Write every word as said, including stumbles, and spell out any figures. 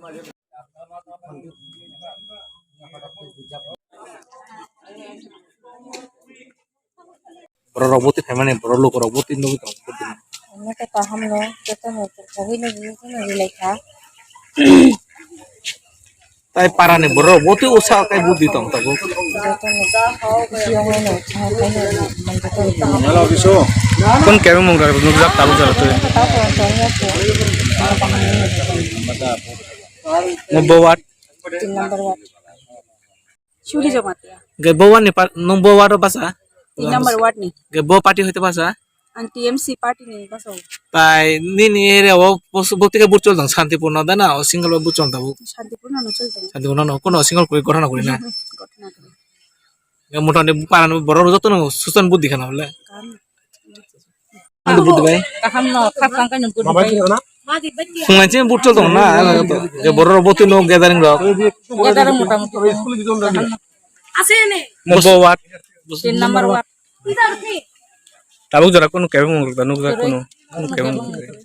Borok rok bwtwi phaimani, borok lukurok bwtwi nugwi tongo. Ano khe kaham no, joto no, kogwi no, joto no rilai kha. Tai para ni borok bwtwi usa kai budi tong tabuk. Joto no, joto no, joto no, joto no. Hello, bisu. Kun kebe mung gar nukjak tabuk jara twi. Joto no, joto no. Mo bo ward. Tin number ward. Suri Jamatia. Ge bo ward ni pa-, nung bo ward o basa? Tin number ward ni. Ge bo party hoite basa? Ang T M C party ni basa. Tai nini area o bos-, botike buchol dong Santipurno dana o single o buchol tabuk. Santipurno no chol dong. Santipurno no kono single kuri gotha na kuri na. Gotha na kuri. Ge motani para no borok joto no susan budi khana bole. Kan. Ang budi bai. Kaham no khap kang kan budi bai. Phungan chen buchol dong na, ge borok botwi no gathering rok. Gathering mota moti. Mo bo ward. Tin number ward. Tabuk jora kunu kebeng mung rok da nukjak kunu. Kunu kebeng mung rok.